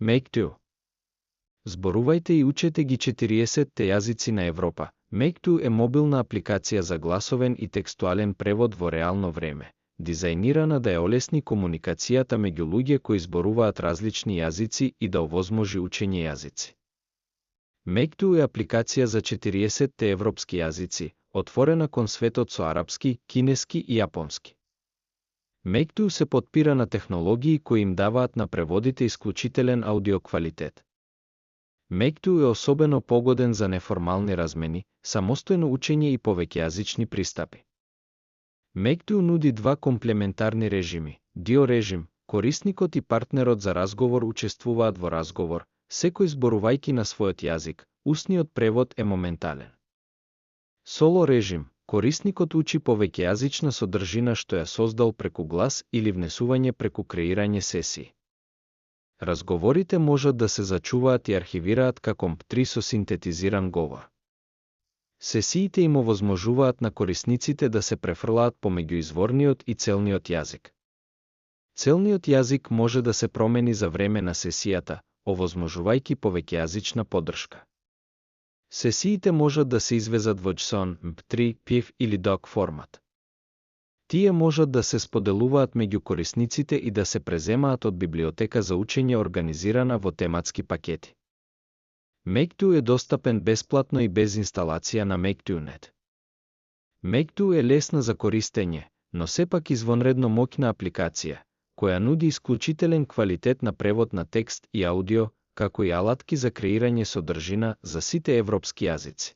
Make2. Зборувајте и учете ги 40-те јазици на Европа. Make2 е мобилна апликација за гласовен и текстуален превод во реално време, дизајнирана да ја олесни комуникацијата меѓу луѓе кои зборуваат различни јазици и да овозможи учење јазици. Make2 е апликација за 40-те европски јазици, отворена кон светот со арапски, кинески и јапонски. Make2 се потпира на технологии кои им даваат на преводите исклучителен аудио квалитет. Make2 е особено погоден за неформални размени, самостојно учење и повеќејазични пристапи. Make2 нуди два комплементарни режими. Дио режим, корисникот и партнерот за разговор учествуваат во разговор, секој зборувајќи на својот јазик, устниот превод е моментален. Соло режим, корисникот учи повеќејазична содржина што ја создал преку глас или внесување преку креирање сесии. Разговорите можат да се зачуваат и архивираат како MP3 со синтетизиран говор. Сесиите им овозможуваат на корисниците да се префрлаат помеѓу изворниот и целниот јазик. Целниот јазик може да се промени за време на сесијата, овозможувајќи повеќејазична поддршка. Сесиите можат да се извезат во JSON, MP3, PIF или DOC формат. Тие можат да се споделуваат меѓу корисниците и да се преземаат од библиотека за учење организирана во тематски пакети. Make2 е достапен бесплатно и без инсталација на Make2.net. Make2 е лесна за користење, но сепак извонредно моќна апликација, која нуди исклучителен квалитет на превод на текст и аудио, како и алатки за креирање содржина за сите европски јазици.